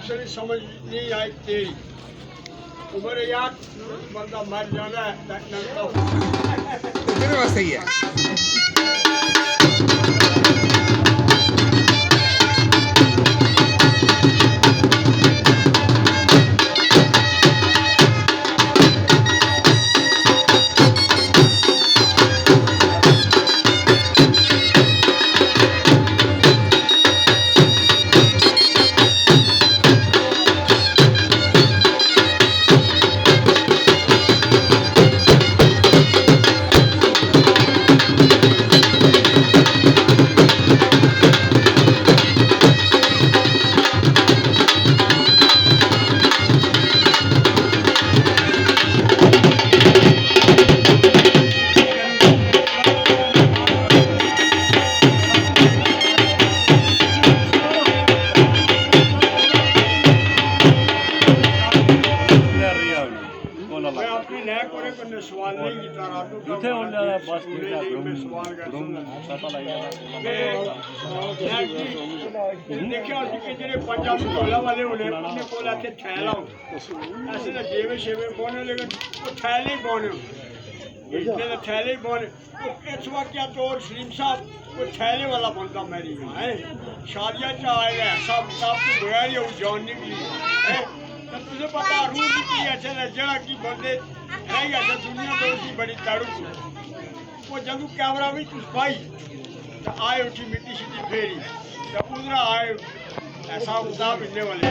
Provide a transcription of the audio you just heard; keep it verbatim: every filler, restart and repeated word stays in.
تیری سمجھ نہیں آئی تیری۔ عمر یار، بندہ مر جانا ہے، ڈاکٹر صاحب۔ میرے واسطے ہی ہے۔ میں اپنی نئے کورے کنے سوال نہیں کیتا، راتوں کا جتھے ہن بس ٹھیک ہے، میں سوال کر سکتا۔ دیکھیا اسی کہ جڑے پنجابی ڈھولا والے ہونے، انہیں کول ایتھے تھیلا ہونا۔ ایسے نہ جیوے شیوے بونے، لیکن وہ تھیلے ہی بونے ہونے۔ اتنے نہ تھیلے ہی بونے۔ اس واقعہ تو اور سلیم صاحب، وہ تھیلے والا بندہ میری یہاں ہے۔ شادیاں چ آئے گا، حساب کتاب تو بغیر ہی وہ جان نکلی ہے۔ تو تجھے پتا روح نکلی اچھا نہ، جڑا کی بندے رہی اچھا دنیا تو اس کی بڑی تڑپ۔ وہ جدوں کیمرہ بھی کچھ پائی، تو آئے اٹھی مٹی شٹی پھیری، تو ادھر آئے حساب کتاب انہیں والے۔